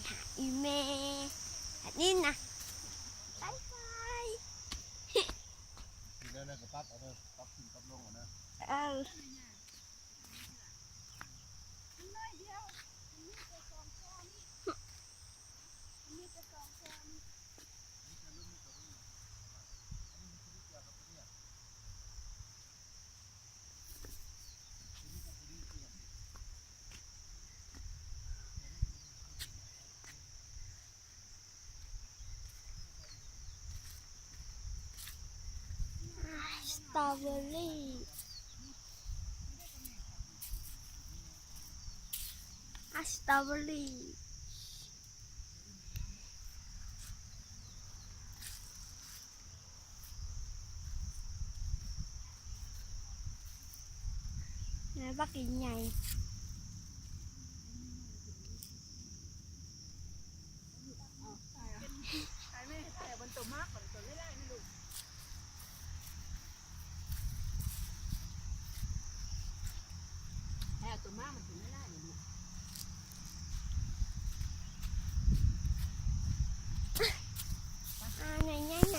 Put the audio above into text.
ຫາອີ່ແມ່ ອັນນີ້ນະ ບາຍບາຍ ກິນແລ້ວນະກໍປັບເອົາເດີ ປັບຂຶ້ນປັບລົງເອົານະ ເອີ. ສະຕໍເບີຣີ ອາ ສະຕໍເບີຣີ. ແມ່ບັກໃຫຍ່ ໃຫ້ແມ່ ໃຫ້ເອົາມັນໂຕມາກ ມັນໂຕໄດ້ຫຼາຍນະລູກ ໃຫ້ເອົາໂຕມາກ ມັນໂຕໄດ້ຫຼາຍ.